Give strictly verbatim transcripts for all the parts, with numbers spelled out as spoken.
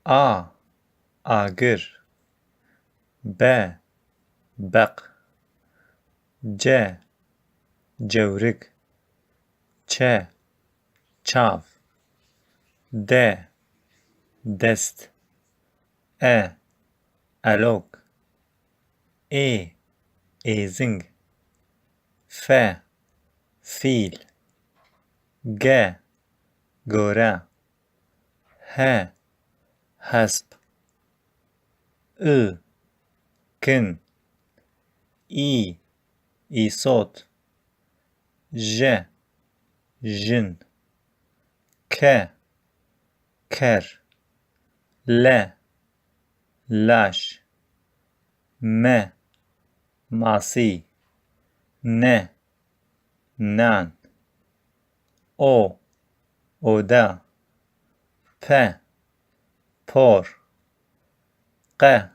A, agir. B, beq. C, cewrik. Ç, çav. D, dest. E, elok. Ê, êzing. F, fîl. G, gore. H, hesp. I, kin. Î, îsot. J, jin. K, ker. L, laş. M, masî. N, nan. O, oda. P, por. Q,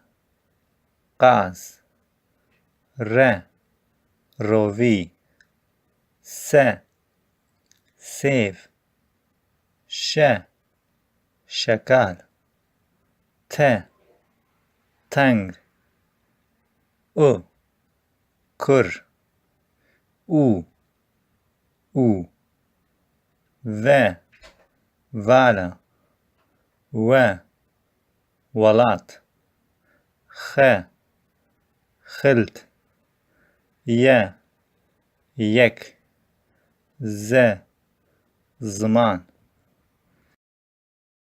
qaz. R, rovî. S, sêv. Ş, şekal. T, teng. U, kur. Û, û. V, vala. W, welat. X, xilt. Y, yek. Z, ziman.